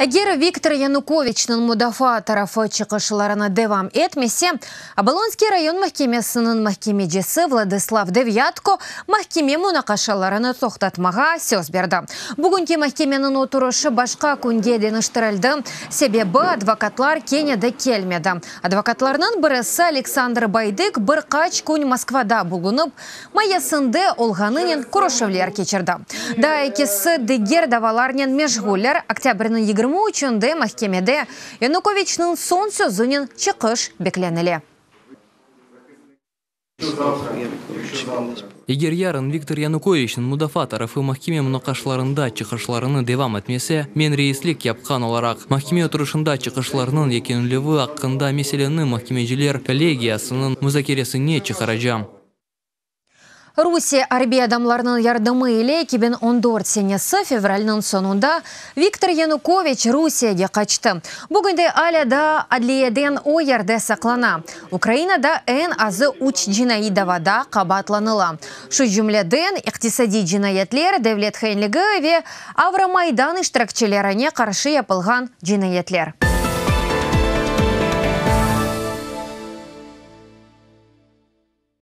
Eger Viktor Yanukoviçniñ mudafaa tarafı çıqışlarını devam etmese, Obolonskiy rayon mahkemesiniñ mahkemecisi Vladıslav Devyatko mahkeme munaqaşalarını toqtatmağa söz berdi. Bugünki mahkemeniñ oturışı başqa künge deñiştirildi, sebebi advokatlar kene de kelmedi. Advokatlarnıñ birisi Aleksandr Baydık bir qaç kün Moskvada bulunıp, mayasında olğanınen körüşüvler keçirdi. Daa ekisi diger davalarnen meşğuller. Oktâbrniñ 23-ünde mahkemede Yanukoviçniñ soñ sözünen çıqış beklenile. Eger yarın Viktor Yanukoviçniñ mudafaa tarafı mahkeme munaqaşalarında çıqışlarını devam etmese, men reislik yapqan olaraq, mahkeme oturışında çıqışlarnıñ yekünlevi aqqında meseleni mahkemeciler kollegiyasınıñ muzakeresine çıqaracam. Rusiye arbiy adamlarınıñ yardımı ile 2014 senesi fevralniñ soñunda Viktor Yanukoviç Rusiyege qaçtı. Bugün de alâ daa adliyeden o yerde saqlana. Ukrainada eñ azı üç cinaiy davada qabaatlanıla. Şu cümleden, iqtisadiy cinayetler, devlet hainligi ve Avromaydan iştirakçilerine qarşı yapılğan cinayetler.